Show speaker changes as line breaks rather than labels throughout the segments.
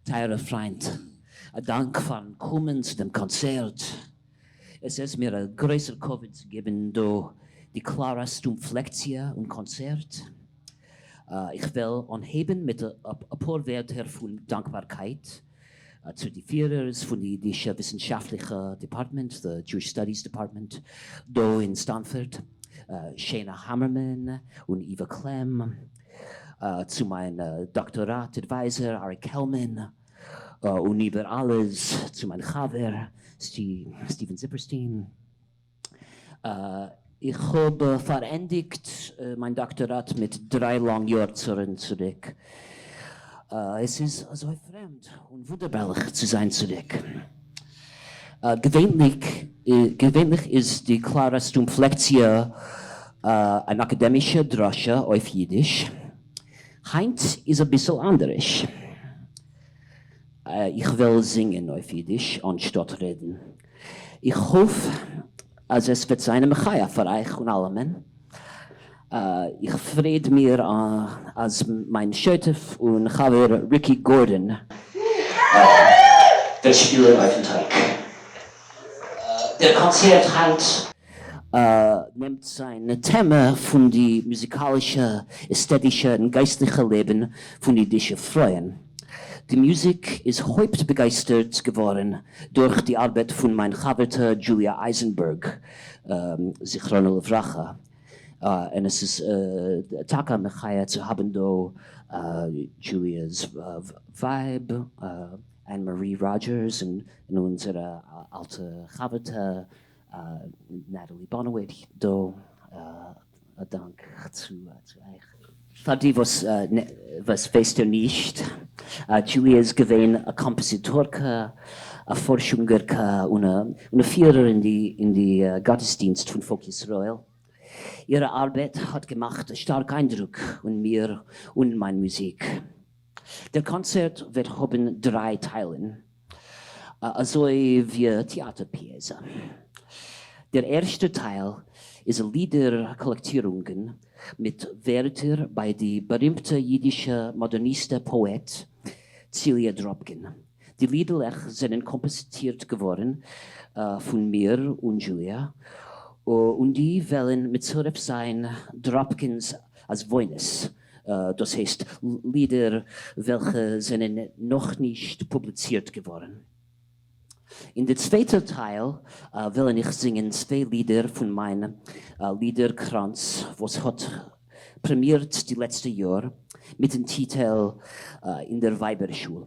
טייערע פריינט, א דאנק פארן קומען צו דעם קאנצערט. עס איז מיר א גרויסער כבוד צו געבן דא די קלארא סטומפ לעקציע און קאנצערט. איך וועל אנהייבן מיט אפאר ווערטער פון דאנקבארקייט צו די פירערס פון די אידישע וויסנשאפטליכע דעפארטמענט, the Jewish Studies Department, דא אין סטאנפארד, שענא האמערמאן און איווא קלעם, צו מיין דאקטאראט advisor אריק העלמאן, און איבער אלעס צו מיין חבר סטיווען זיפערסטין. איך האב פארענדיגט מיין דאקטאראט מיט דריי לאנג יאר צוריק. עס איז אזוי פרעמד און וואונדערבארליך צו זיין צוריק. געווענליך איז די קלארא סטומפ לעקציע אן אקאדעמישע דרשה אויף אידיש. היינט איז אביסל אנדערש. איך וועל זינגען אויף אידיש אנשטאט רעדן. איך האף אז עס וועט זיין א מחיה פאר אייך און אלעמען. איך פרייד מיר אז מיין שותף און חבר ריקי גארדאן וועט שפילן אויפן טייק. דער קאנצערט היינט נעמט זיין טעמע פון די מוזיקאלישע, עסטעטישע און גייסטליכע לעבן פון אידישע פרויען. די מוזיק איז הויפט באגייסטערט געווארן דורך די ארבעט פון מיין חבר'טע דזשוליא אייזענבערג זכרונה לברכה, און עס איז טאקע א מחיה צו האבן דא דזשוליא'ס ווייב ען מארי ראדזשערס און אונזערע אלטע חבר'טע נאטאלי באנאוויט דא, א דאנק צו אייך. פאר די וואס ווייסט איר נישט, דזשוליע איז געווען א קאמפאזיטארקע, א פארשונגערקע און א פירער אין די גאטעסדינסט פון פאלק ישראל. אירע ארבעט האט געמאכט א שטארק איינדרוק אין מיר און אין מיין מוזיק. דער קאנצערט וועט האבן דריי טיילן, אזוי ווי א טעאטער פיעסע. דער ערשטער טייל איז לידער קאלעקטירונגען מיט ווערטער ביי די בארימטע אידישע מאדערניסטע פאעט ציליע דראפקין. די לידעלעך זענען קאמפאזיטירט געווארן פון מיר און דזשוליא, און די וועלן מצרף זיין דראפקינ'ס אזוינס, דאס הייסט לידער וועלכע זענען נאכנישט פובליצירט געווארן. אין די צווייטע טייל וועלן איך זינגען צוויי לידער פון מיין לידער קראנץ וואס האט פרעמירט די לעצטע יאר מיטן טיטעל אין דער ווייבער שול.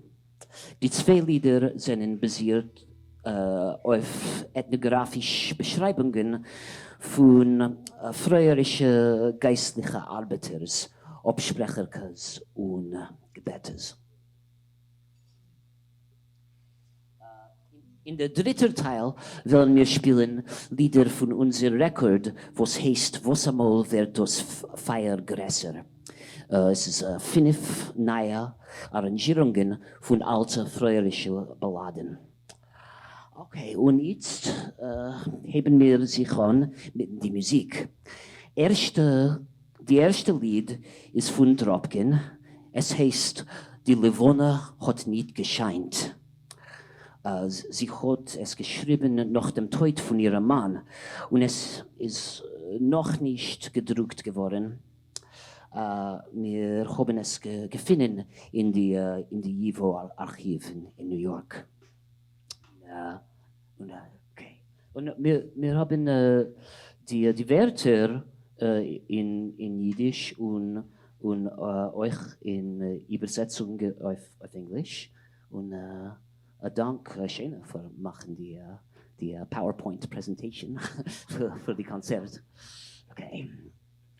די צוויי לידער זענען באזירט אויף עטנאגראפיש באשרייבונגען פון פרויערישע גייסטליכע ארבעטערס, אפשפרעכערקעס און געבעטערס. אין דער דריטער טייל וועלן מיר שפילן לידער פון אונזער רעקארד וואס הייסט וואס אמאל ווערט דאס פייער גרעסער. עס איז פינף נייע אראנזשירונגען פון אלטע פרויערישע באלאדן. Okay, און איצט הייבן מיר זיך אן מיט די מוזיק. ערשטע, די ערשטע ליד איז פון דראפקין, עס הייסט די לבנה האט ניט געשיינט. זי האט עס געשריבן נאך דעם טויט פון אירע מאן, און עס איז נאכנישט געדרוקט געווארן. מיר האבן עס געפינען אין די אין די ייווא ארכיוו אין ניו יארק. און מיר האבן די ווערטער אין אידיש און אויך אין איבערזעצונג אויף ענגליש. און א דאנק שענא פאר מאכן די PowerPoint presentation פאר די קאנצערט. Okay.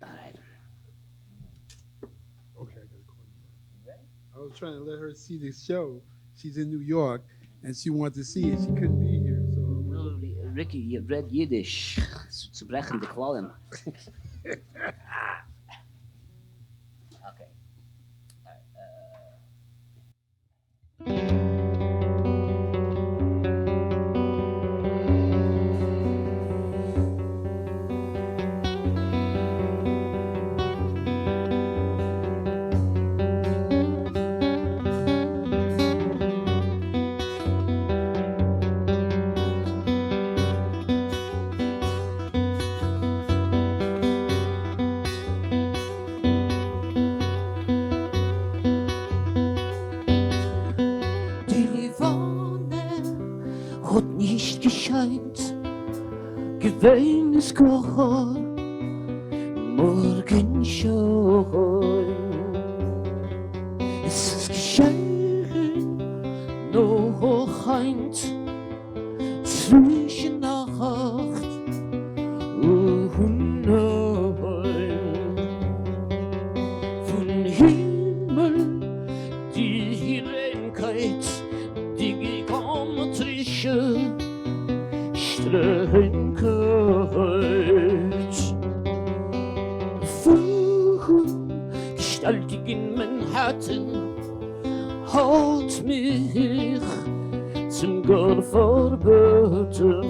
Alright.
Okay, I gotta call you back. I was trying to let her see the show. She's in New York and she wanted to see it. She couldn't be here, so.
ריקי, רעד אידיש צו ברעכן די כללים. Okay. געווען איז גאָר מאָרגן שוין. עס איז געשען נאָך הײַנט צווישן אַכט און נײַן. פֿון הימל די ריינקייט, די געאָמעטרישע שטרענגקייט פֿון געשטאַלטיקן מאַנהעטן האָט מיך צום גאָר פֿאַרבעטן.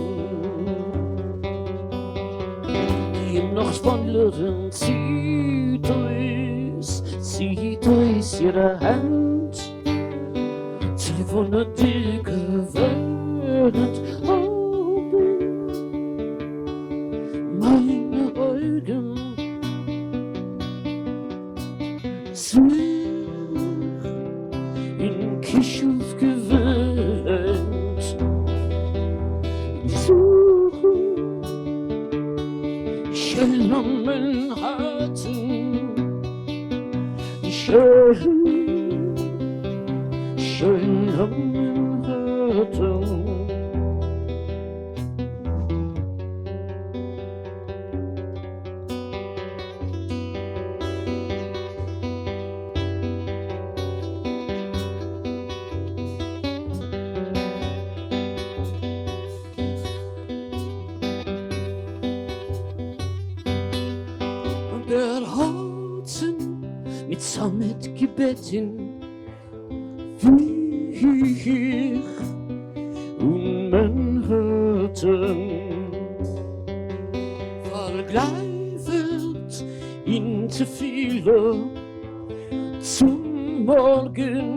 די נאַכטוואַנדלערין ציט אויס, ציט אויס אירע הענט צו לבֿנהדיקע ווענט. אָבער מײַנע אויגן זיך אין כּישוף געווענדט צו שלום מאַנהעטן, שלום מאַנהעטן. דער הארצן מיט סאמעט געבעטן וויך און מאנהעטן פארגלייווערט אין תפילה צום מארגן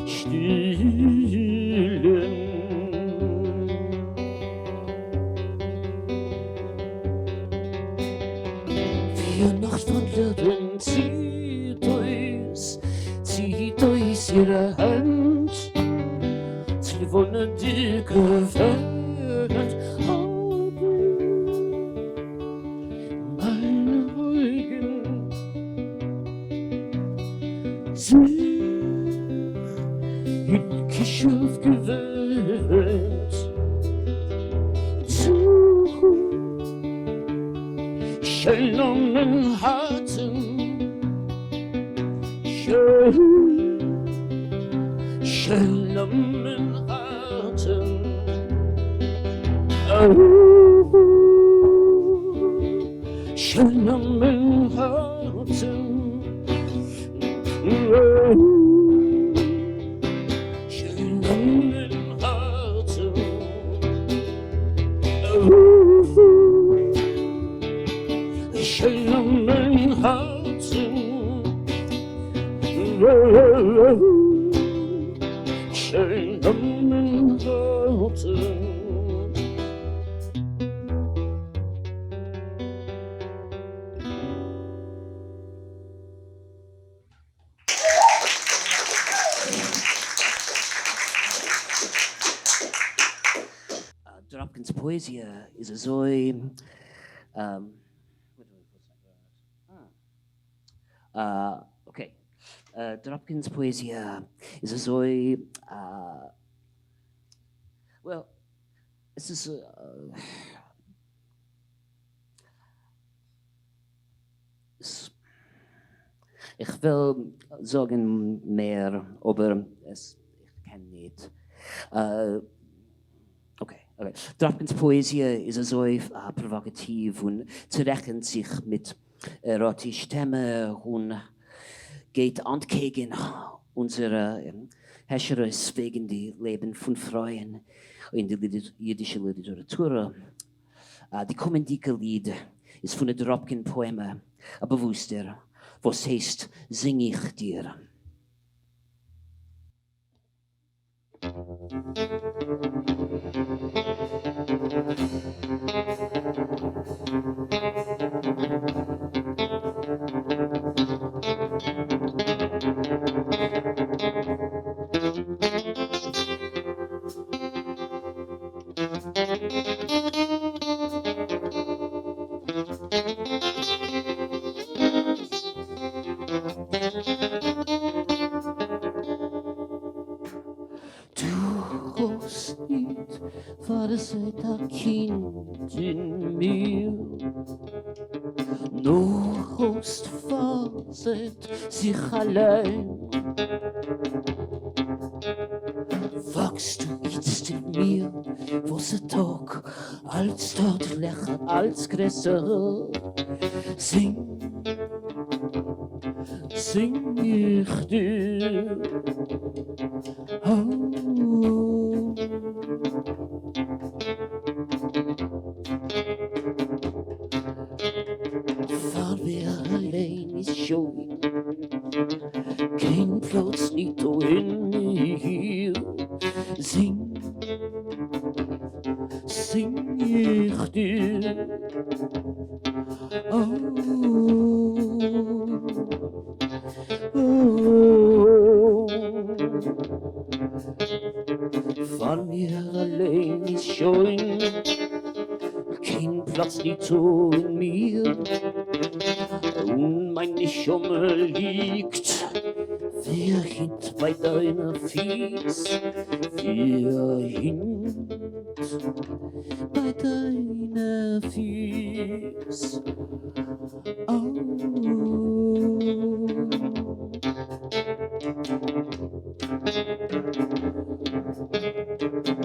שטילן. די נאַכטוואַנדלערין ציט אויס, ציט אויס אירע הענט צו לבֿנהדיקע ווענט. אָבער מײַנע אויגן זיך אין כּישוף געווענדט צו שלום מאַנהעטן, שלום מאַנהעטן, שלום מאַנהעטן, שלום מאַנהעטן, שלום מאַנהעטן, שלום מאַנהעטן. דראפקינס פאעזיע איז אזוי okay, דראפקינס פאעזיע איז אזוי well, עס איז איך וויל זאגן מער אבער עס איך קען ניט. okay okay. דראפקינס פאעזיע איז אזוי פראוואקאטיוו און צורעכנט זיך מיט עראטיש טעמע און גייט אנטקעגן אונזערע השערות וועגן די לעבן פון פרויען אין די אידישע ליטעראטור. די קומענדיקע ליד איז פון די דראפקין פאעמע א באוואוסטער וואס הייסט זינג איך דיר. פארזעט א קינד אין מיר, נאר האסט פארזעט זיך אליין. וואקסטו איצט אין מיר, וואס א טאג אלץ דייטלעכער, אלץ גרעסער. זינג, זינג איך דיר. Oh. פאר מיר אליין איז שוין קיין פלאץ ניטא אין מיר. זינג, זינג איך דיר. Oh. Oh. פאר מיר אליין איז שוין קיין פלאץ ניטא אין מיר, און מיין נשמה ליגט ווי א הינט ביי דיינע פיס, ווי א הינט ביי דיינע פיס. Oh.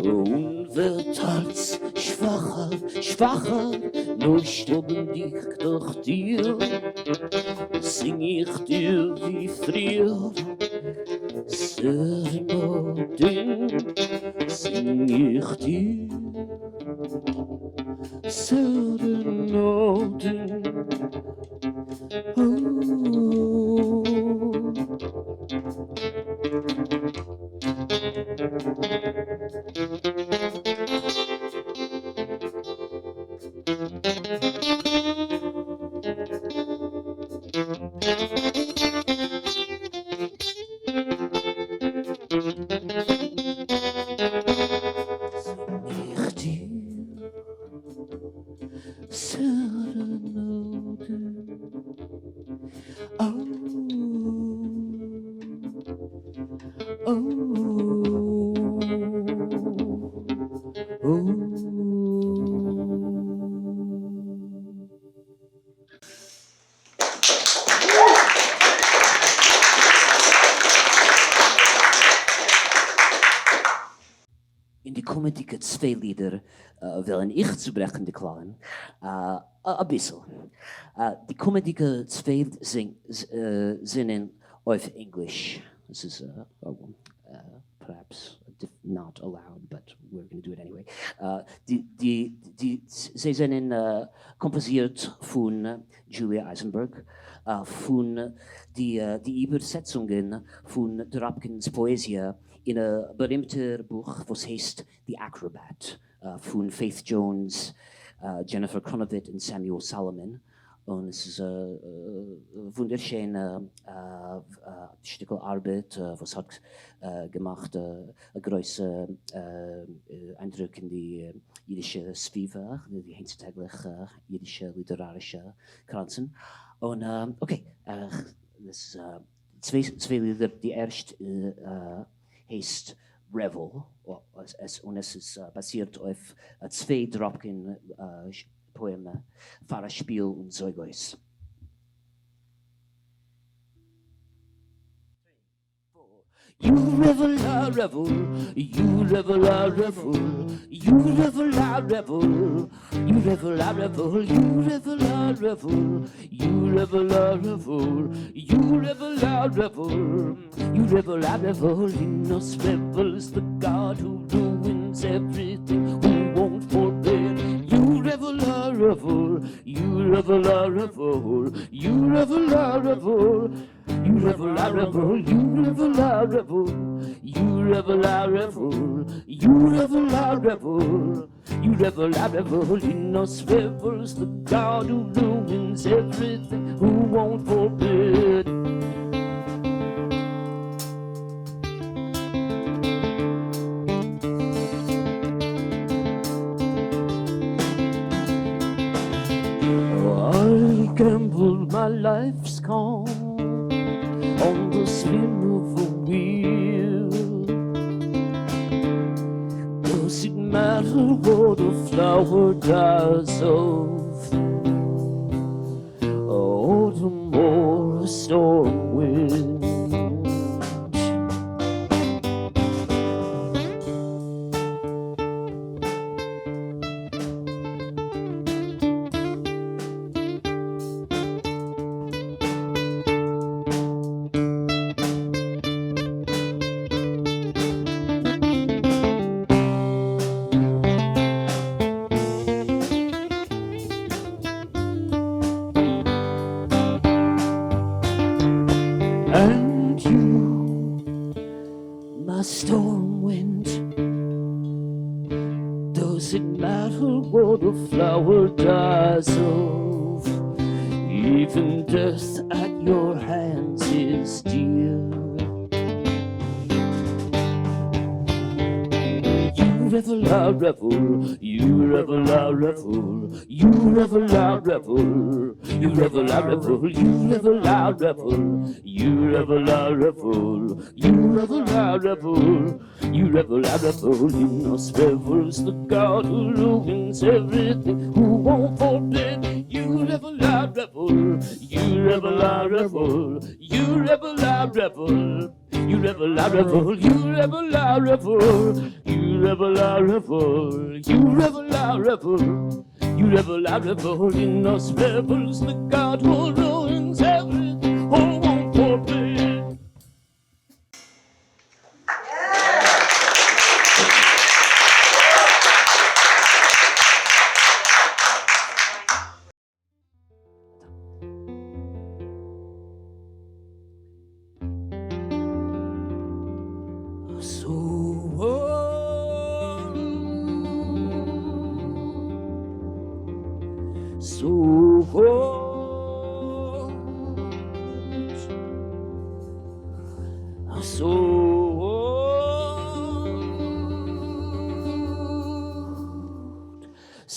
און ווערט אלץ שוואכער, שוואכער, נישט האבנדיק דורך דיר, זינג איך דיר ווי פריער, סערענאדען, זינג איך דיר, סערענאדען. Oh. זינג איך דיר, סערענאדען. Oh. Oh. Oh. אין די קומענדיקע צוויי לידער וועלן איך צוברעכן די כללים אביסל. די קומענדיקע צוויי זענען אויף ענגליש. This is perhaps not allowed, but we're gonna do it anyway. די די די זיי זענען קאמפאזירט פון דזשוליע אייזענבערג, פון די די איבערזעצונגען פון דראפקינ'ס פאעזיע אין א בארימטער בוך וואס הייסט The Acrobat פון פעיט דזשאונס, דזשעניפער קראנאוויט און סעמיועל סאלאמאן, און עס איז א וואונדערשענע שטיקל ארבעט וואס האט געמאכט א גרויסע איינדרוק אין די אידישע סביבה, די היינטצוטאגליכע אידישע ליטערארישע קראנצן. און okay, דאס איז צוויי לידער, די ערשט הייסט Revel, און עס איז באזירט אויף צוויי דראפקין פאעמע פאר א שפיל און זויגאויס. You revel, I revel, you revel, I revel, you revel, I revel, you revel, I revel, you revel, I revel, you revel, I revel, you revel, I revel, you revel, I revel, in us revels the God who ruins everything, who won't forbid. You revel, I revel, you revel, I revel, you revel, I revel, you revel, I revel, you revel, I revel, you revel, I revel, you revel, I revel, you revel, I revel, in us revels the God who ruins everything, who won't forbid. I gambled my life's calm on the spin of a wheel. Does it matter matter what a flower dies of, autumn or a storm wind? And you, my storm wind, does it matter what a flower dies of? Even death at your hands is dear. You revel, I revel, you revel, I revel, you revel, I revel, you revel, I revel, you revel, I revel, you revel, I revel, you revel, I revel, you revel, I revel in us revels the God who ruins everything, who won't forbid. You revel, I revel, you revel, I revel, you revel, I revel. You revel, I revel, you revel, I revel, you revel, I revel, you revel, I revel, you revel, I revel in us revels the God who ruins everything, who won't forbid. So what? So what? So what? So what?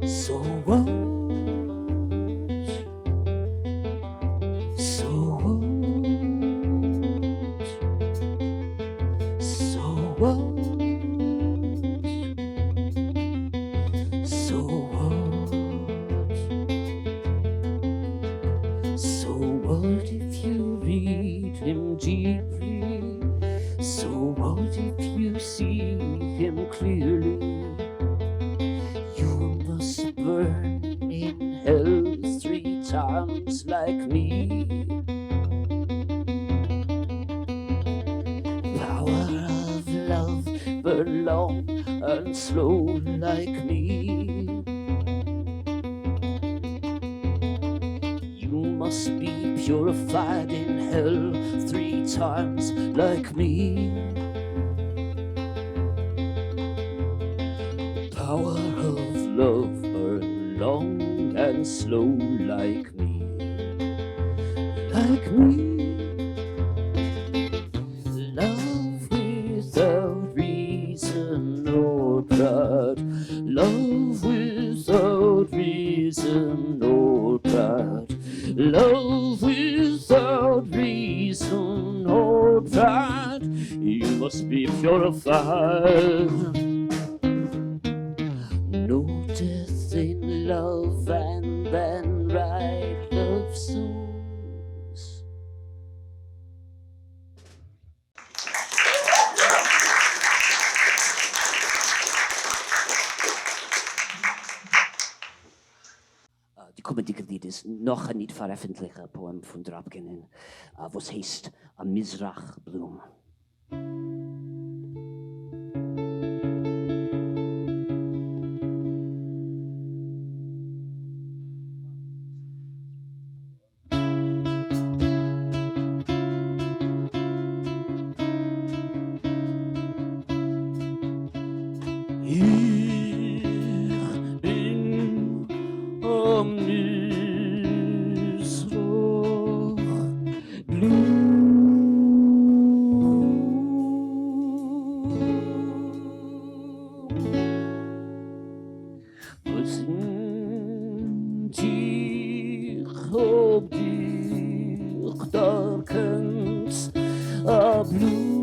So what? So what? So what? So what? So what if you read him deeply? So what if you see him clearly? You must burn in hell 3 times like me. Power of love, burn long and slow like me. You must be purified in hell 3 times like me. Power of love, burn long and slow like me, like me. Love without reason or pride, love without reason or pride, love without reason or pride. You must be purified. No death in love, and then write love songs. די קומענדיקע ליד איז נאָך אַ ניט פֿאַרעפֿנטלעכע פּאָעם פֿון Drapkinen, וואָס הייסט אַ מזרח-בלום. איך בין אַ מזרח-בלום. זינט איך האב דיך דערקענט, א בלום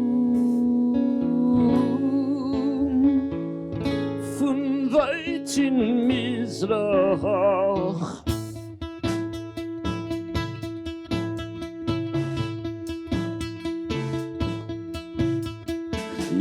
פון ווייטן מזרח.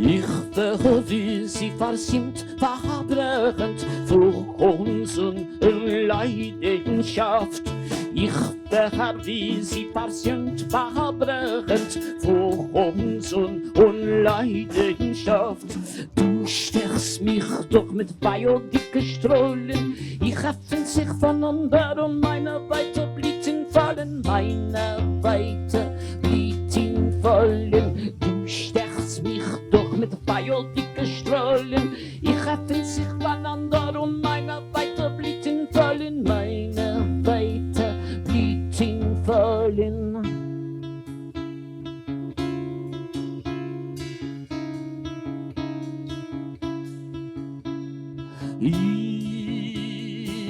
איך ווער ווי זי פארסמט פארברענט פון זון און ליידנשאפט. איך ווער ווי זי פארסמט פארברענט פון זון און ליידנשאפט. דו שטעכסט מיך דורך מיט פייערדיגע שטראלן, איך עפן זיך פונאנדער און מיינע ווייטע בליטן פאלן, מיינע ווייטע בליטן פאלן. דו שטעכסט מיך דורך מיט פייערדיגע שטראלן, איך עפן זיך פונאנדער און מיינע ווייטע בליטן פאלן, מיינע ווייטע בליטן פאלן.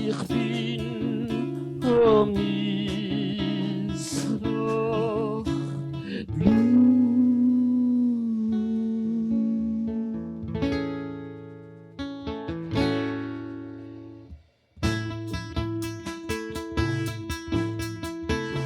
איך בין א מזרח בלום.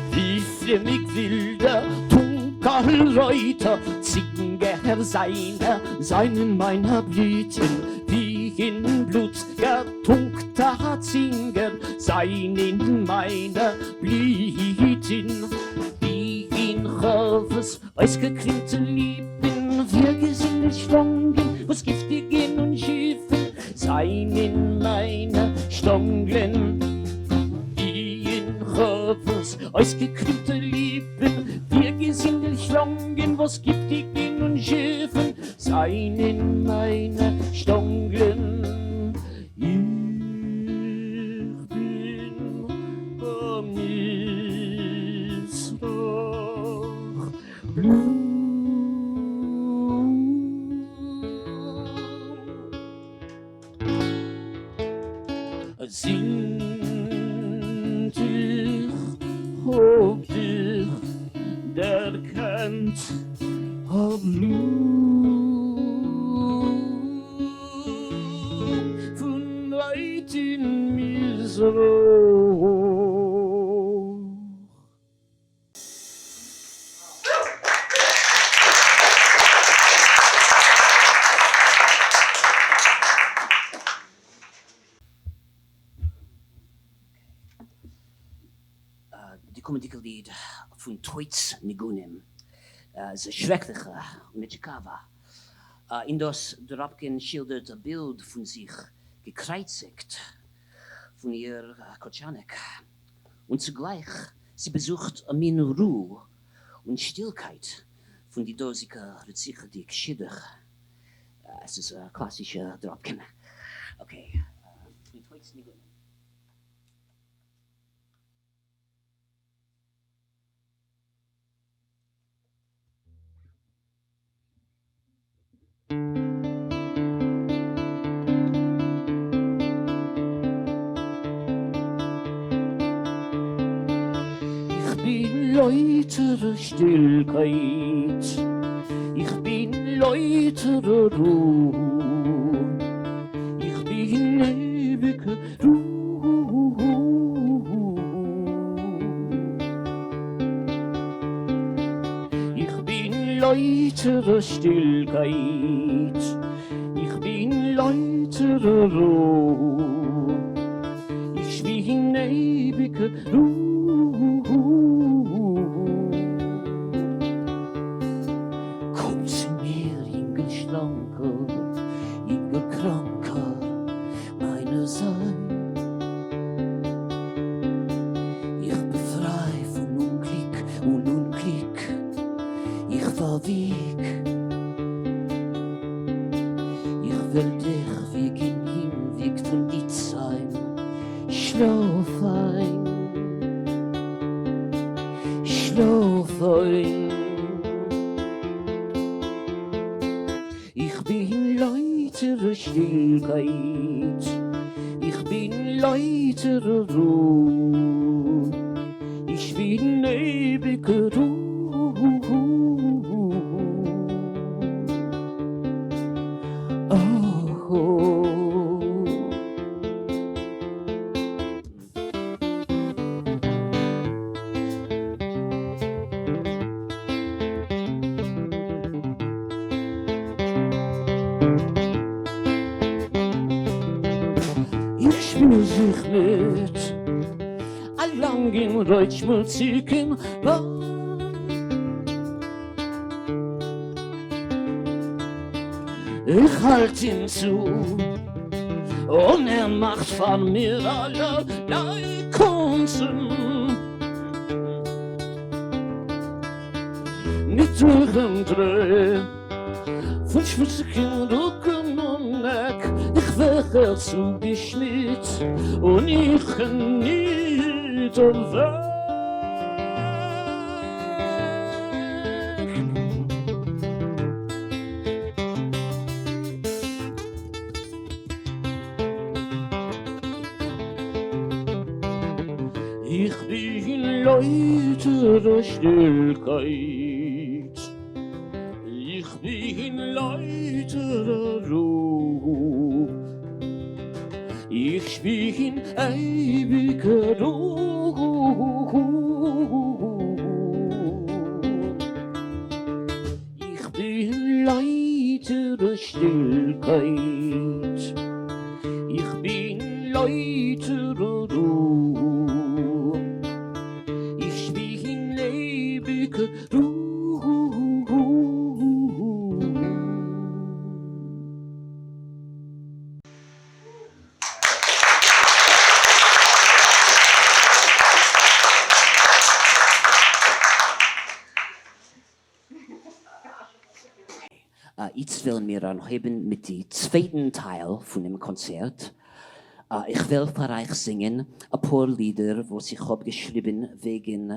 ווי פלעמיק ווילדע טונקל-רויטע צינגער זיינע זיינען מיינע בליטן, ווי אין בלוט געטונקטע צינגער זיינען מיינע בליטן, ווי אין חוה'ס אויסגעקרימטע ליפן, ווי געזינדל שלאנגען וואס גיפטיגן און שיפן זיינען מיינע שטאנגלען, ווי אין חוה'ס אויסגעקרימטע ליפן, ווי געזינדל שלאנגען וואס גיפטיגן און שיפן זיינען מיינע שטאנגלען. איך בין א מזרח בלום. זינט איך האב דיך דערקענט, א בלום פון ווייטן מזרח. די קומענדיגע ליד פון טויט'ס ניגונים איז א שרעקליכע און א טשיקאווע. אין דאס דראפקין שילדערט א בילד פון זיך געקרייציגט פון איר קאטשאניק, און צוגלייך זי באזוכט א מין רו און שטילקייט פון די דאזיגע רציחה'דיג שידוך. עס איז א קלאסישע דראפקין. Okay, פון טויט'ס ניגונים. איך בין לויטערע שטילקייט, איך בין לויטערע רו, איך בין אייביגע רו. איך בין לויטערע שטילקייט, איך בין לויטערע רו, איך בין אייביגע רו. קום צו מיר, יונגער שלאנקער, יונגער קראנקער, מיינער זיי. איך באפריי פון אומגליק און אומגליק, איך פארוויג. איך וועל דיך וויגן אין וויג פון די ציין, שלאף איין, שלאף איין. איך בין לויטערע שטילקייט, איך בין לויטערע רו. רו, איך בין אייביגע רו. איך שפּיל זיך מיט אַ לאַנגן רויט-שמוציקן באָרד. איך האַלט אים צו און ער מאַכט פֿאַר מיר אַלערליי קונצן. מיט דעם דריי פון שמוציגן רוקן און עק, איך ווער צוגעשמידט און איך קען ניט אוועק. איך בין לויטערע שטילקייט, איך בין לויטערע רו, איך בין אייביגע רו. איך בין לויטערע שטילקייט, איך בין לויטערע רו, איך בין אייביגע רו. איצט וועלן מיר אנהויבן מיט די צווייטן טייל פונעם קאנצערט. איך וועל פאר אייך זינגען אפאר לידער וואס איך האב געשריבן וועגן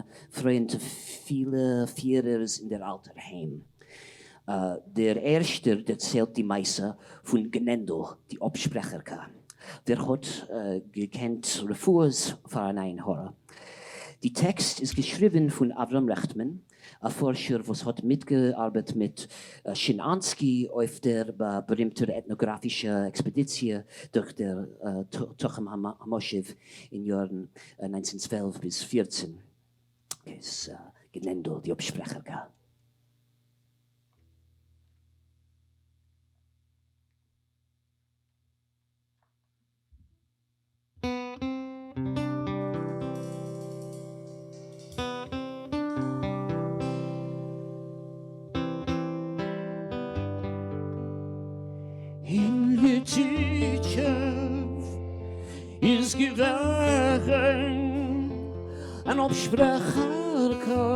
פרויען תפילה פירערס אין דער אלטער היים. דער ערשטער דערציילט די מעשה פון גענענדל די אפשפרעכערקע, ווער האט געקענט רפואות פאר אן עין הרע. די טעקסט איז געשריבן פון אברהם רעכטמאן, א פארשער וואס האט מיטגעארבעט מיט שינאנסקי אויף דער בארימטער עטנאגראפישע עקספעדיציע דורך דער תחום המושב אין יארן 1912 ביז 14. איז גענענדל די אפשפרעכערקע. אין ליטיטשעוו איז געווען אן אפשפרעכערקע,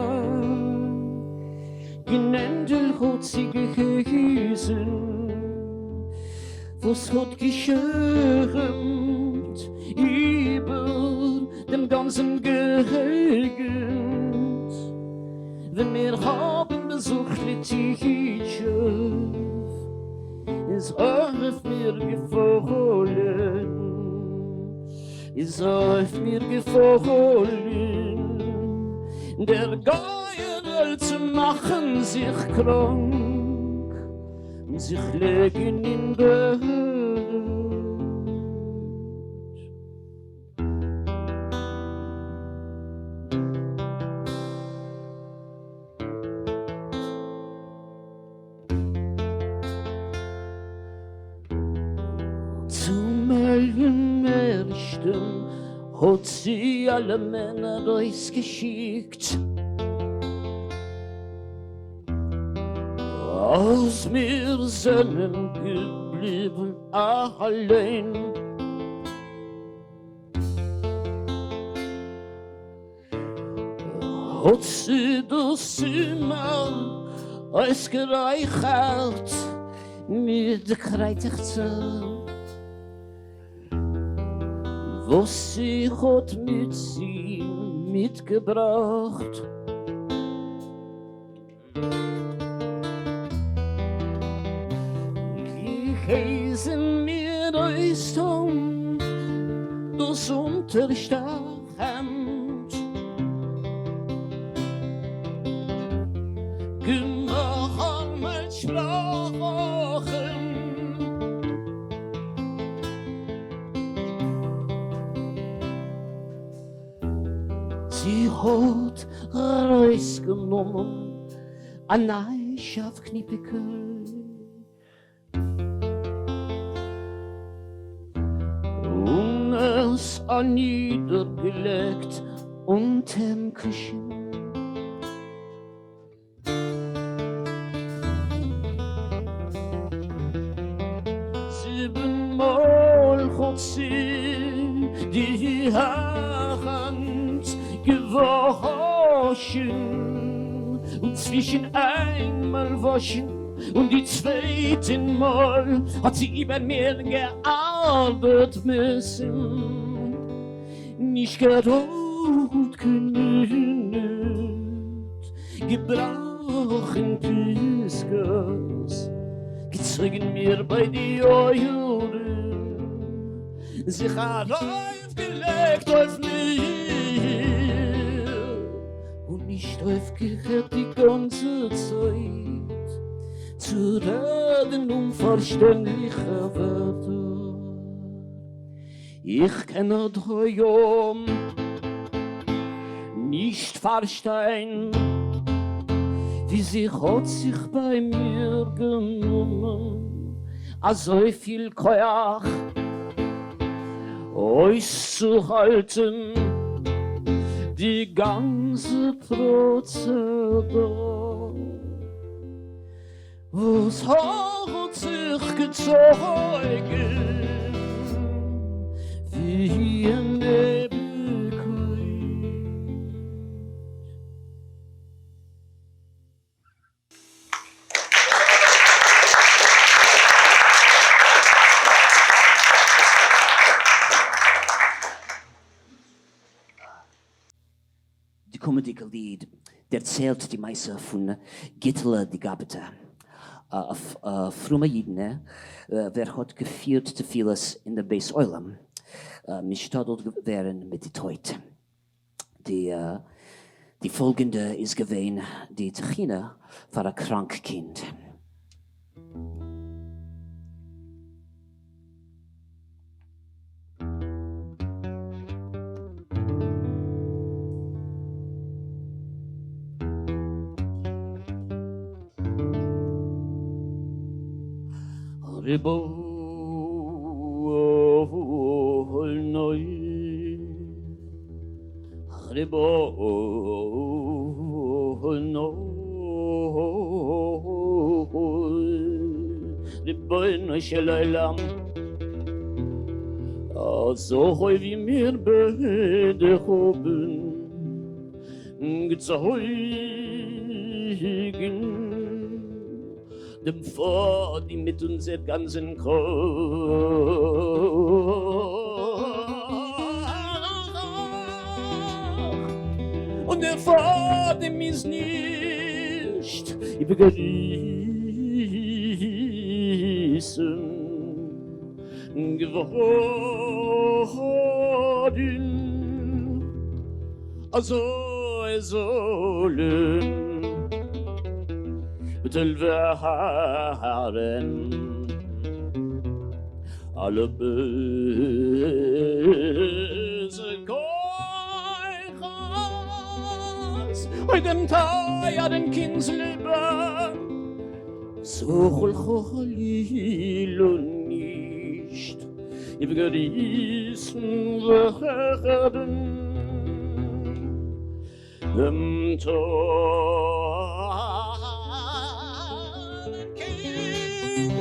גענענדל האט זי געהייסן, וואס האט געשערמט איבער דעם גאנצן געגנט, ווען מיר האבן באזוכט ליטיטשעוו, איז אויף מיר געפאלן, איז אויף מיר געפאלן דער גורל צו מאכן זיך קראנק און זיך לייגן אין בעט. צום ערשטן האט זי אלעמען ארויסגעשיקט, אז מיר זענען געבליבן אליין. האט זי דאס צימער אויסגערייכערט מיט די קרייטעכצער וואס זי האט מיט זי מיטגעבראכט. געהייסן מיר אויסטון דאס אונטערשטע. הענט געמורמלט שפראכן. זי האט ארויסגענומען א ניי שאפקניפיקל און עס אנידערגעלייגט אונטערן קישן. זיבן מאל האט זי די האנט געוואשן, און צווישן איין מאל וואשן און די צווייטן מאל האט זי איבער מיר געארבעט מוסר, נישט גערוט קיין מינוט, געבראכן פיסקעס, געצויגן מיר ביי די אויערן, זיך ארויפגעלייגט אויף מיר, און נישט אויפגעהערט די גאנצע צייט צו רעדן אומפארשטענדליכע ווערטער. איך קען עד היום נישט פארשטיין ווי זי האט זיך ביי מיר גענומען אזויפיל כח אויסצוהאלטן די גאנצע פראצעדור וואס האט זיך געצויגן ווי אין אייביגקייט. די קומענדיגע ליד דערציילט די מעשה פון גיטעלע די גאבעטע, א פרומע אידענע ווער האט געפירט תפילות אין דעם בית עולם, משתדל ווערן מיט די טויט. די פאלגענדע איז געווען די תחינה פאר א קראנק קינד. רבונו של עולם, אזוי ווי מיר ביידע האבן געצויגן דעם פאדים מיט אונזער גאנצן כח, און דער פאדים איז נישט איבערגעריסן געווארן, אזוי זאלן בטל ווערן אלע בייזע כוחות, אוי דעם טייערן קינד'ס לעבן זאל חלילה נישט איבערגעריסן ווערן דעם טייערן קינד,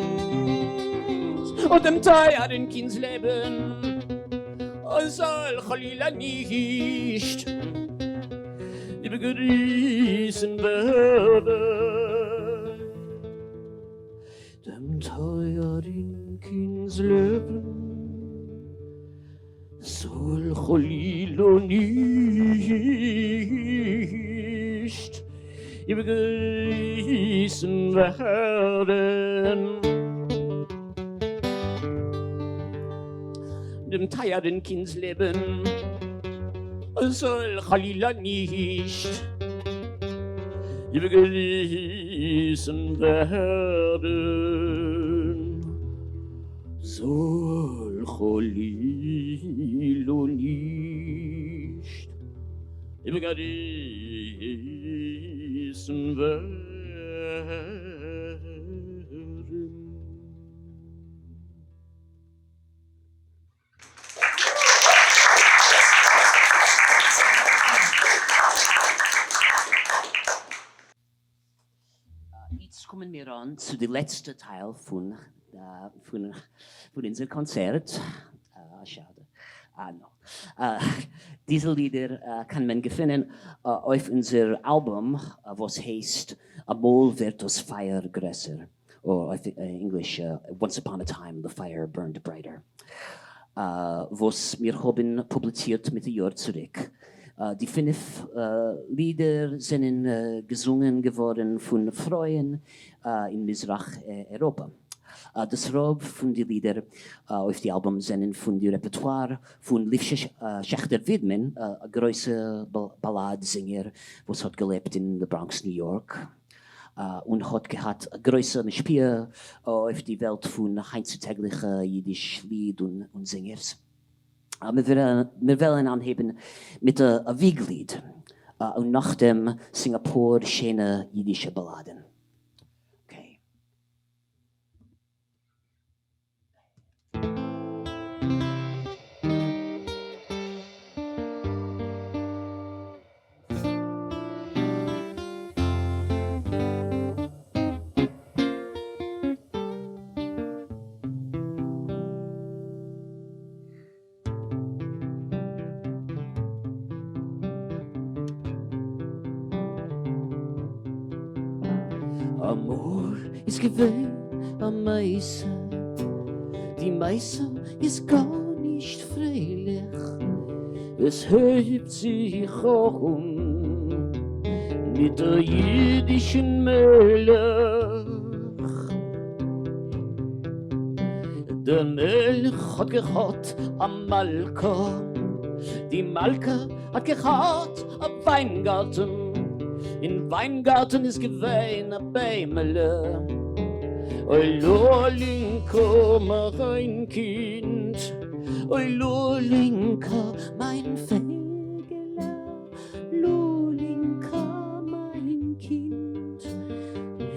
אוי דעם טייערן קינד'ס לעבן זאל חלילה נישט איבערגעריסן ווערן. דעם טייערן קינד'ס לעבן זאל חלילה נישט איבערגעריסן ווערן. דעם טייערן קינד'ס לעבן. זאל חלילה נישט איבערגעריסן ווערן, זאל חלילה נישט איבערגעריסן ווערן. איצט קומען מיר אן צו די לעצטע טייל פון פון אונזער קאנצערט. א שאד. דיזע לידער קען מען געפינען אויף אונזער אלבום וואס הייסט אמאל ווערט דאס פייער גרעסער. אויף ענגליש Once Upon a Time the Fire Burned Brighter, וואס מיר האבן פובליצירט מיט א יאר צוריק. די פינף לידער זענען געזונגען געווארן פון פרויען אין מזרח אייראפע. דאס רוב פון די לידער אויף די אלבום זענען פון די רעפערטואר פון ליפשע שעכטער ווידמאן, א גרויסע באלאד זינגער וואס האט געלעבט אין די בראנקס ניו יארק. און האט געהאט א גרויסע משפיע אויף די וועלט פון היינטצוטעגליכע אידיש ליד און זינגערס. מיר וועלן אנהייבן מיט א וויג-ליד און נאכדעם זינגען אפאר שענע אידישע באלאדן. Okay. אמאל איז געווען א מעשה, די מעשה איז גארנישט פרייליך, עס הייבט זיך אן מיט א אידישן מלך, דער מלך האט געהאט א מלכה, די מלכה האט געהאט א וויינגארטן, אין וויינגארטן איז געווען א ביימעלע, אוי לולינקא מיין קינד, אוי לולינקא מיין פייגעלע, לולינקא מיין קינד,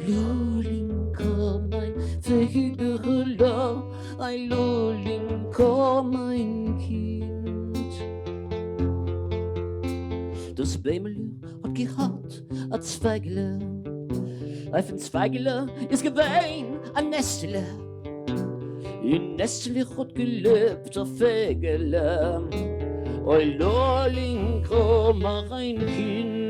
לולינקא מיין פייגעלע, אוי לולינקא מיין קינד. דאס ביימעלע האט געהאט א צווייגעלע, אויפן צווייגעלע איז געווען א נעסטעלע, אין נעסטעלע האט געלעבט א פייגעלע, אוי לולינקא מיין קינד.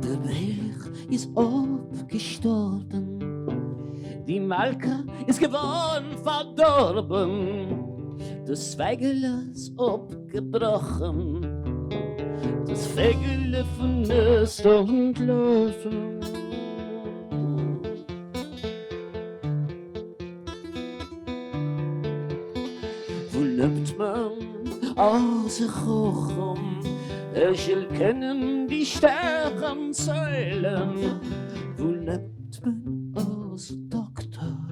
דער מלך איז אפגעשטארבן, די מלכה איז געווארן פארדארבן, דאס צווייגעלע איז אפגעבראכן, דאס פייגעלע פון נעסט אנטלאפן. וואו לעבט מען אזא חכם ער זאל קענען די שטערן ציילן? וואו לעבט מען אזא דאקטאר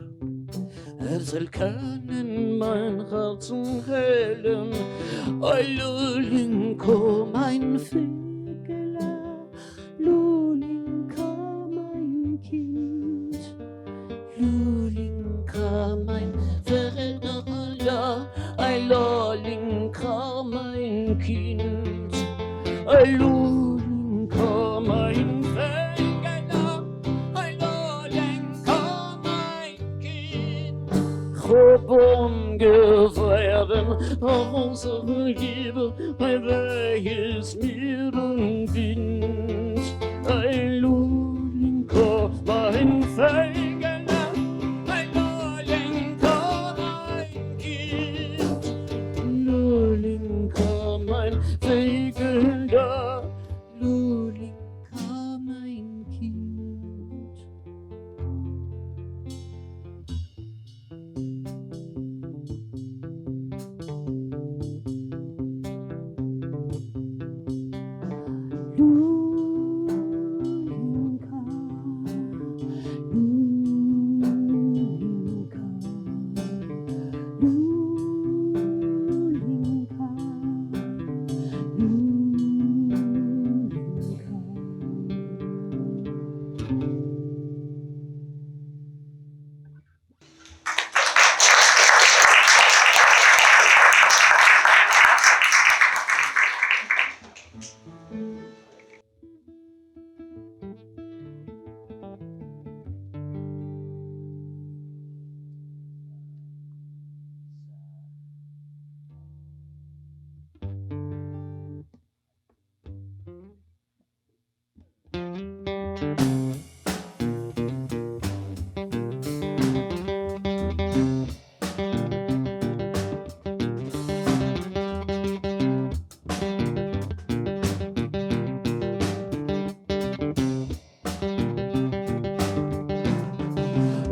ער זאל קענען מיין הארצן היילן? אוי לולינקא מיין פייגעלע לולינקא מיין קינד, לולינקא מיין פעדערלע, אוי לולינקא מיין קינד, אוי לולינקא מיין פעדערלע, אוי לולינקא מיין קינד. כ'האב אנגעוואוירן אונזער ליבע, אוי וויי איז מיר און ווינט, אוי לולינקא מיין פייגעלע, אוי לולינקא מיין. לולינקע, לולינקע.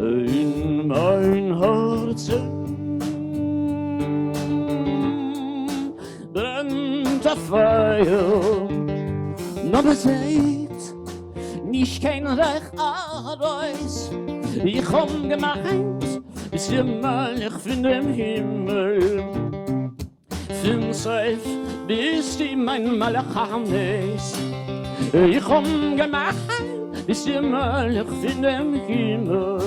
אין מיין הארצן ברענט א פייער, נאר מען זעהט נישט קיין רייך ארויס, איך האב געמיינט ביסט די מלאך פון דעם הימל, פון סוף ביסטו מיין מלאך המות, איך האב געמיינט ביסט די מלאך פון דעם הימל,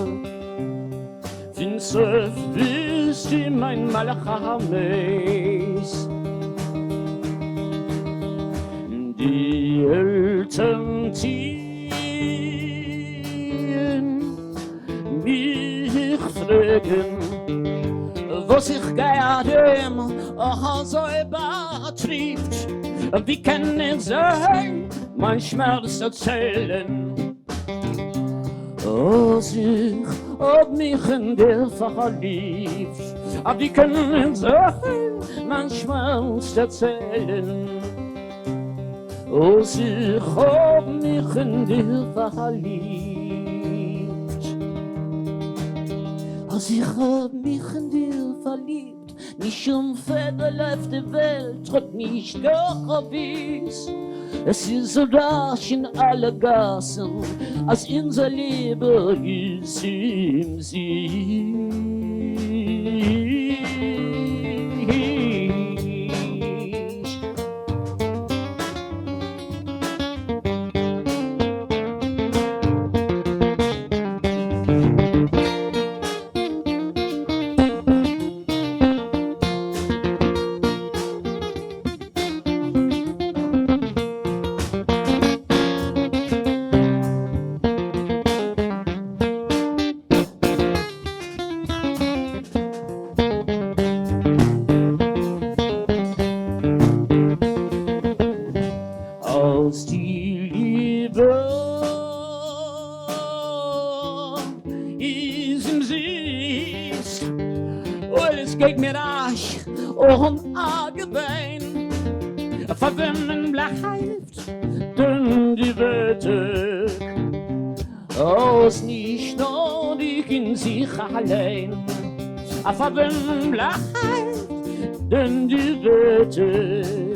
פון סוף ביסטו מיין מלאך המות. די עלטערן טוען מיך פרעגן וואס איך גיי ארום אזוי באטריבט, ווי קען איך זיי מיין שמערץ דערציילן, אז איך האב מיך אין דיר פארליבט, ווי קען איך זיי מיין שמערץ דערציילן, אז איך האב מיך אין דיר פארליבט, אז איך האב מיך אין דיר פארליבט, נישט שום פעדערל אויף די וועלט האט נישט געוויסט, עס איז א רעש אין אלע גאסן אז אונזער ליבע איז אומזיסט. אז די ליבע איז אומזיסט, אוי עס גייט מיר אזש אן א געוויין, פאר וועמען בלייבט דען די ווערטער, אז נישט נאר איך אין זיך אליין, פאר וועמען בלייבט דען די ווערטער,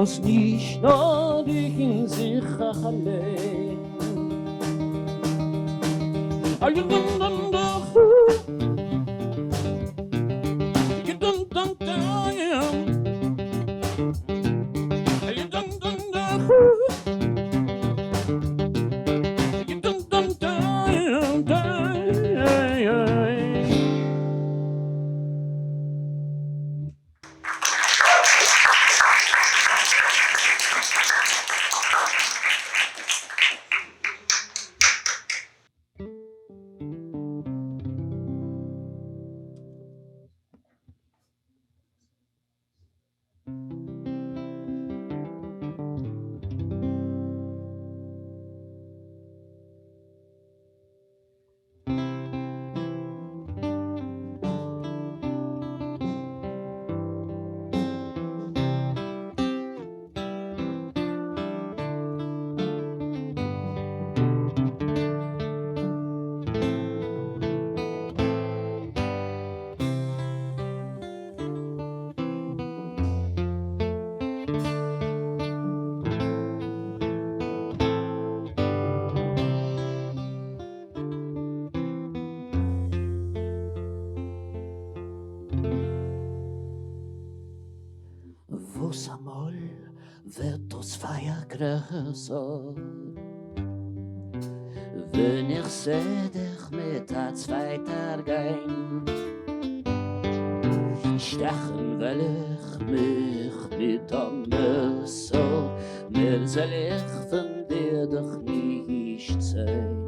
אז נישט נאר איך אין זיך אליין. ווערט דאס פייער גרעסער ווען איך זע דיך מיט א צווייטער גיין. שטעכן וועל איך מיך מיט א מעסער, מער זאל איך פון דיר דאך נישט זען.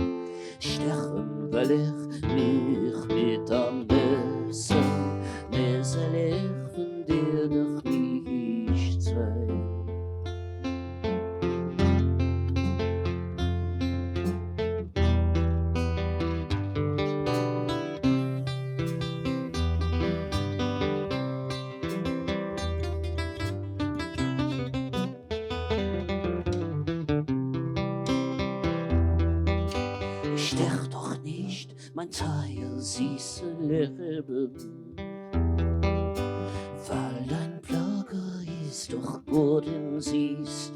שטעכן וועל איך מיך מיט א מעסער, מער זאל איך פון דיר דאך נישט זען. שטעך דאך נישט מיין טייער זיסע לעבן, ווייל דיין פלאגע איז דאך גאר אומזיסט.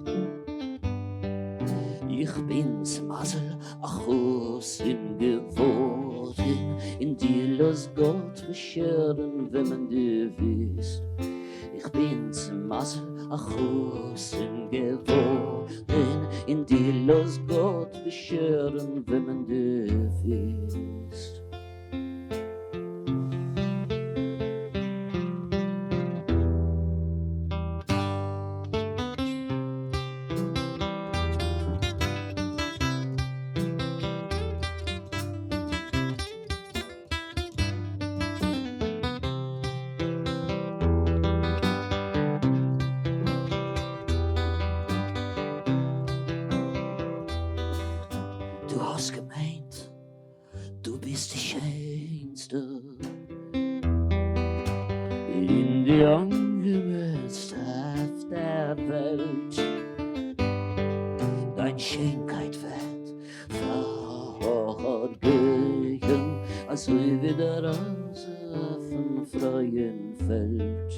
איך בין צו מזל א חתן געווארן, און דיר לאז גאט באשערן וועמען דו ווילסט. איך בין צו מזל א חתן געווארן, און דיר לאז גאט באשערן וועמען דו ווילסט. דו האסט געמיינט דו ביסט די שענסטע און די אנגענעמסטע אויף דער וועלט, דיין שענקייט וועט פארגייען אזוי ווי דער ראזע אויפן פרייען פעלד,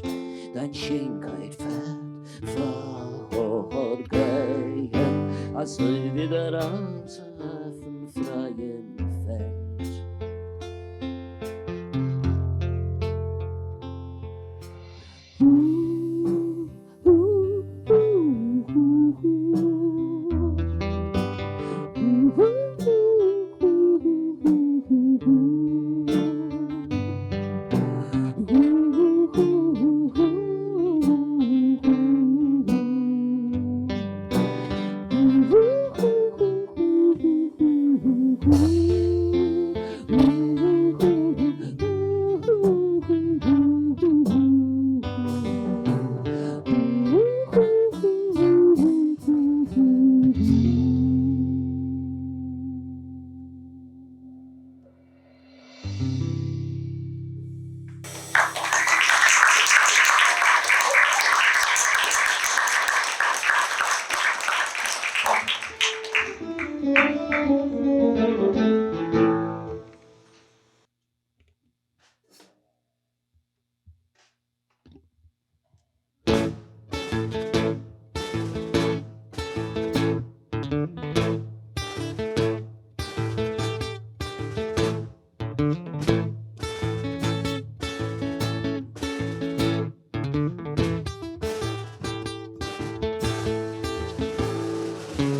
דיין שענקייט וועט פארגייען אזוי ווי דער ראזע אויפן פרייען פעלד.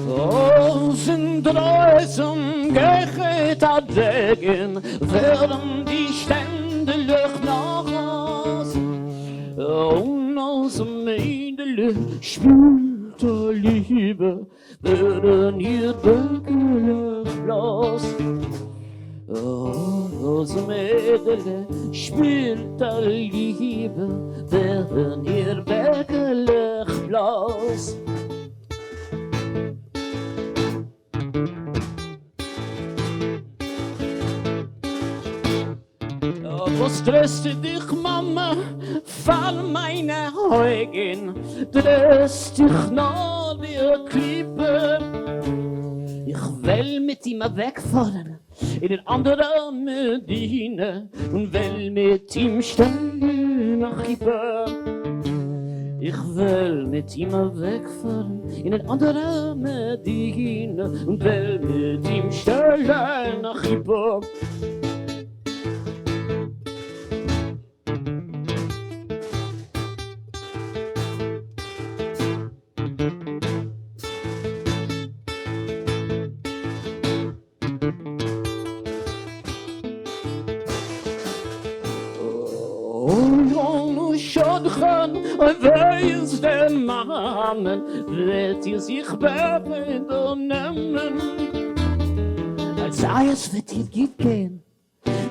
אויס אינדרויסן געכעט א רעגן, ווערן די שטענדלעך נאס, און אויס מיידעלע שפילט א ליבע, ווערן איר בעקעלעך בלאס. אויס מיידעלע שפילט א ליבע, ווערן איר בעקעלעך בלאס. וואס דרעסטו דיך מאמע פאר מיינע אויגן, דרעסט דיך נאר ווי א קליפה, איך וועל מיט אים אוועקפארן אין אן אנדערע מדינה, און וועל מיט אים שטעלן א חופה, איך וועל מיט אים אוועקפארן אין אן אנדערע מדינה, און וועל מיט אים שטעלן א חופה. אוי אָן שדכן, אוי וויי איז דער מאַמען, וועט איר זיך בעטן נעמען. זיי עס וועט איר גוט גיין,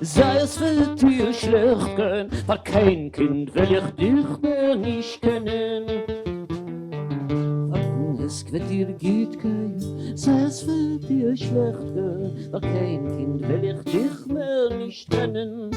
זיי עס וועט איר שלעכט גיין, פאַר קיין קינד וועל איך דיך מער נישט קענען. עס וועט איר גוט גיין, זיי עס וועט איר שלעכט גיין, פאַר קיין קינד וועל איך דיך מער נישט קענען.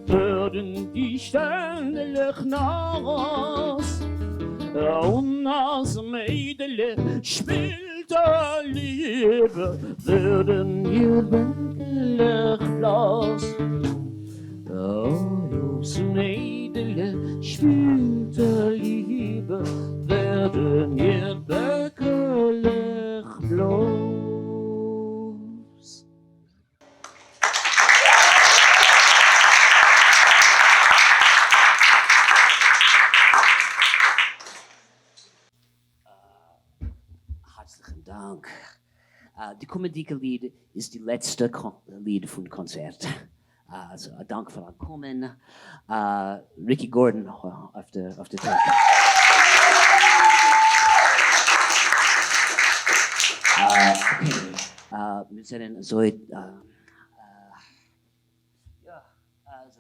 Würden die Sternelech nass Und as Mädele spielt a Liebe, würden ihr Bänkelech blass. Oh, das Mädele spielt a Liebe, werden ihr Bänkelech bloß. Herzlichen Dank. די קומענדיקע ליד איז די לעצטע ליד פון קאנצערט. Also, א דאנק פארן קומען. Ricky Gordon אויף די טעיפ. Okay, מיר זענען אזוי יא,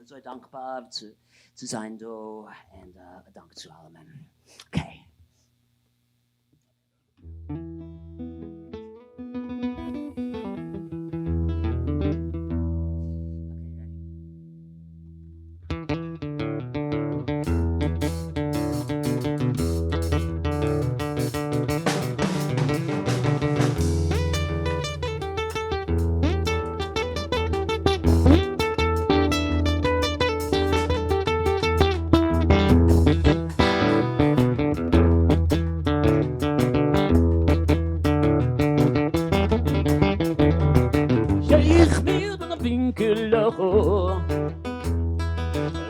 אזוי דאנקבאר צו זיין דא, און א דאנק צו אלעמען. Okay. איך מיר אין א ווינקעלע,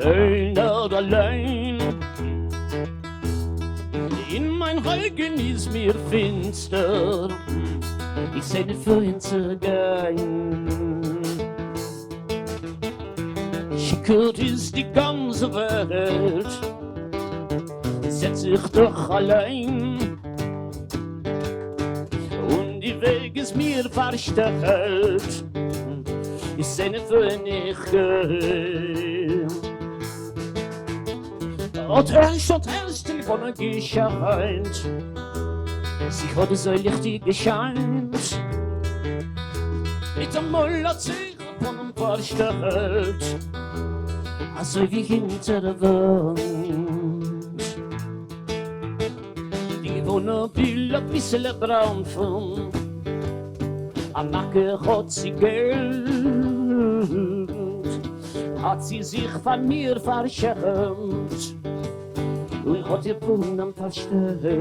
איינער אליין. אין מיין אויגן איז מיר פינסטער, איך זע ניט וואוהין צו גיין. שיכור איז די גאנצע וועלט, זעט זיך דאך אליין. און די וועג איז מיר פארשטעלט, איך זע ניט וואוהין איך גיי. אט ערשט, אט ערשט די לבנה געשיינט, זי האט אזוי ליכטיג געשיינט, מיטאמאל האט זיך איר פנים פארשטעלט, אזוי ווי הינטער א וואנט. די לבנה וויל אביסעלע בראנפן, א מכה האט זי געלט, האט זי זיך פאר מיר פארשעמט, און האט איר פנים פארשטעלט.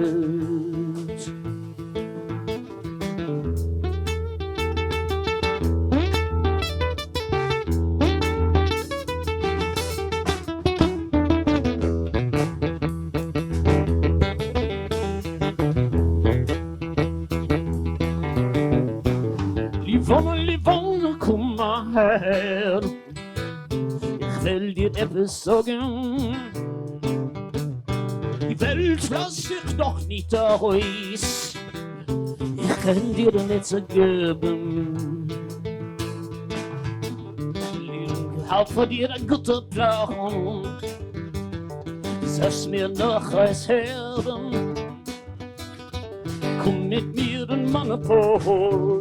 לבנה לבנה קום אהער, איך וועל דיר עפעס זאגן. די וועלט לאז איך נאך ניט ארויס, איך קען דיר אן עצה געבן, איך האלט פאר דיר א גוטע פלאן, זאלסט מיר נאך אויסהערן, קום מיט מיר אין מאנאפאל,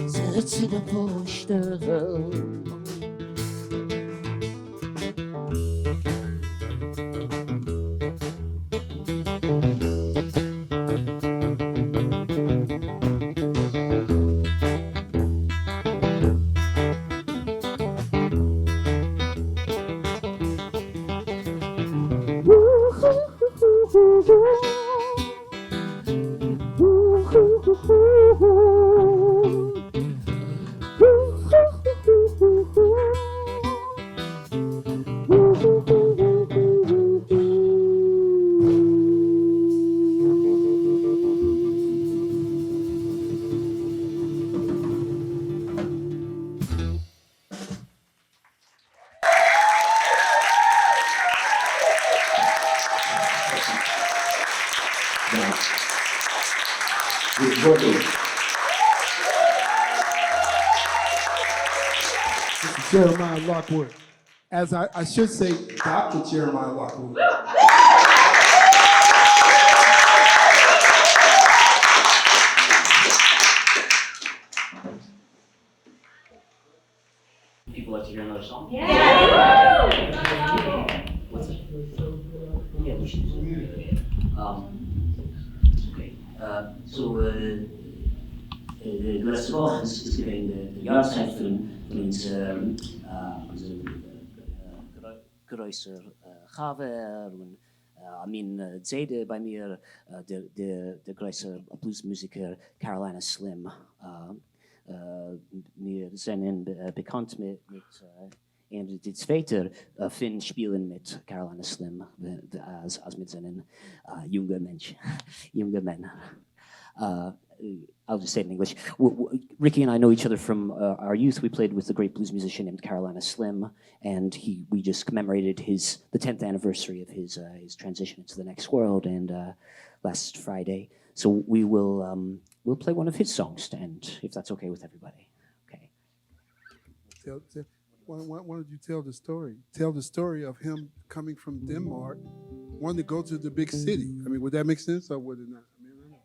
זעץ צו דעם פארשטעלן.
Jeremiah Lockwood. As I should say, Dr. Jeremiah Lockwood.
People like to hear another song? Yeah! What's it? Yeah, we should. Okay. So, די לעצטע וואך איז געווען די יארצייט פון אונזער גרויסער חבר און א מין זיידע ביי מיר, דער גרויסער בלוז מוזיקער קאראליינע סלים. מיר זענען באקאנט מיט אים די צווייטער פון שפילן מיט קאראליינע סלים אז מיר זענען יונגע מענטשן, יונגע מענער. I'll just say it in English. Ricky and I know each other from our youth. We played with a great blues musician named Carolina Slim, and we just commemorated the 10th anniversary of his transition into the next world, and last Friday. So we'll play one of his songs to end, if that's okay with everybody. Okay.
Why don't you tell the story? Tell the story of him coming from Denmark, wanting to go to the big city. I mean, would that make sense or would it not? I mean, I don't know.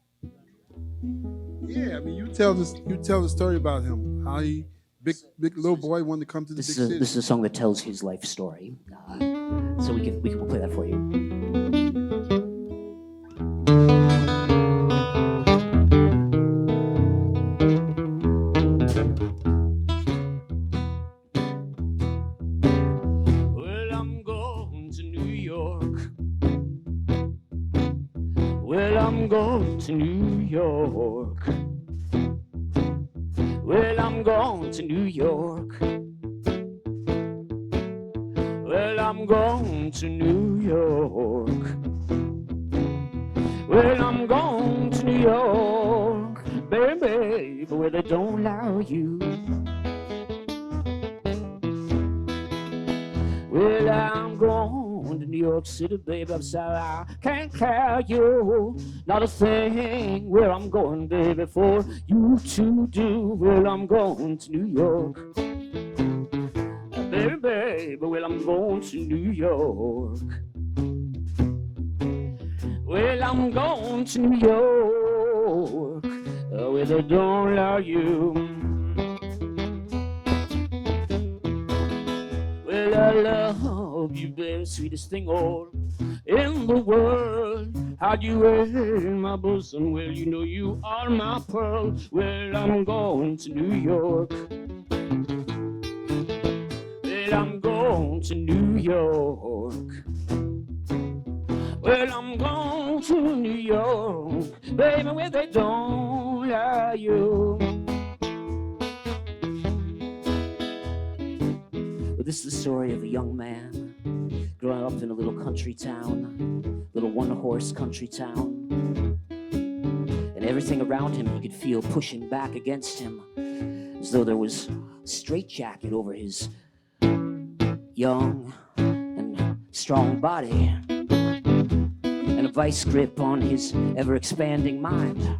Yeah, I mean, you tell this. You tell the story about him, how he big little boy wanted to come to the
This
big
is
city.
This is a song that tells his life story. So we'll play that for you. Well, I'm going to New York. Well, I'm going to New York. Well, I'm going to New York. Well, I'm going to New York. Well, I'm going to New York, baby, where they don't allow you. Well, I'm going to New York City, baby. I'm sorry I can't tell you not a thing where I'm going, baby, for you to do. Well, I'm going to New York, baby, baby. Well, I'm going to New York. Well, I'm going to New York, where they don't allow you. Well, I love you, baby, sweetest thing all in the world. How'd you in my bosom? Well, you know you are my pearl. Well, I'm going to New York. Well, I'm going to New York. Well, I'm going to New York, baby, where they don't allow you. Well, this is the story of a young man growing up in a little country town, little one-horse country town. And everything around him he could feel pushing back against him, as though there was a straitjacket over his young and strong body. and a vice grip on his ever expanding mind.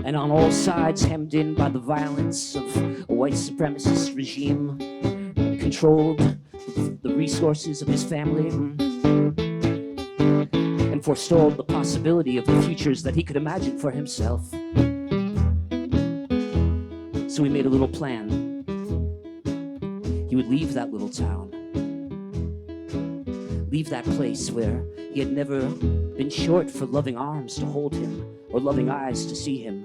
And on all sides hemmed in by the violence of a white supremacist regime controlled the resources of his family and forestalled the possibility of the futures that he could imagine for himself. So he made a little plan. He would leave that little town, leave that place where he had never been short for loving arms to hold him or loving eyes to see him,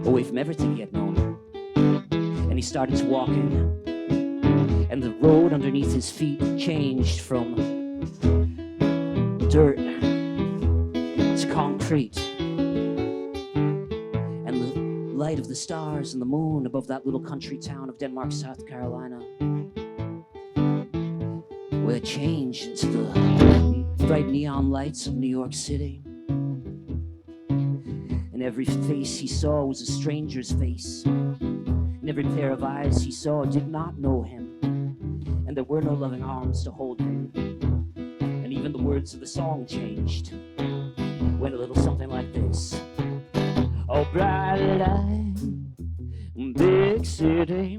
away from everything he had known. And he started walking, and the road underneath his feet changed from dirt to concrete. And the light of the stars and the moon above that little country town of Denmark, South Carolina, where it changed into the bright neon lights of New York City. And every face he saw was a stranger's face. And every pair of eyes he saw did not know him. And there were no loving arms to hold him. And even the words of the song changed. Went a little something like this. Oh, bright light, big city,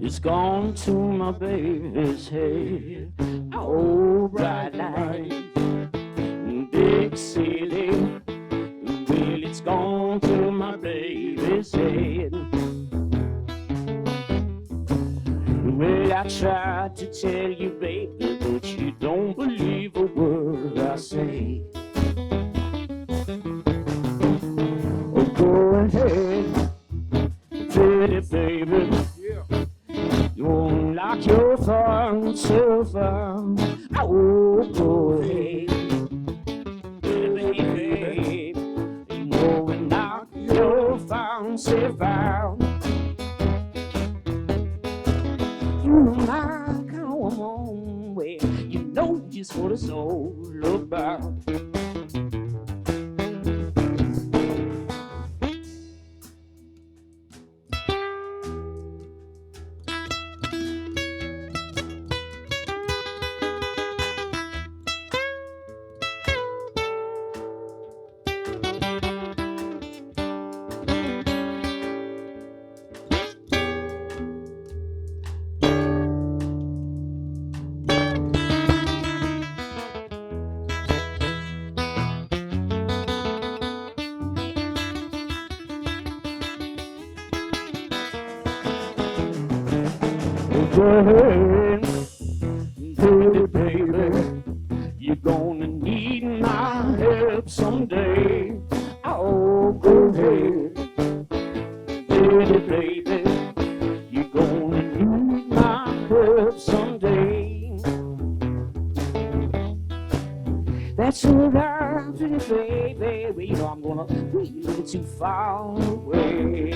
it's gone to my baby's head. Oh, bright light, big city, well, it's gone to my baby's head. Well, I tried to tell you, baby, but you don't believe a word I say. Oh, go ahead, pretty baby.
Yeah.
Don't knock your self out. Oh, go ahead, pretty baby. You go and knock your self out. You know my come on, well, you know just what it's all about. Go ahead, pretty baby. You're gonna need my help someday. Oh, go ahead, pretty baby. You're gonna need my help someday. That's all right, pretty baby. Well, you know I'm gonna be a little too far away.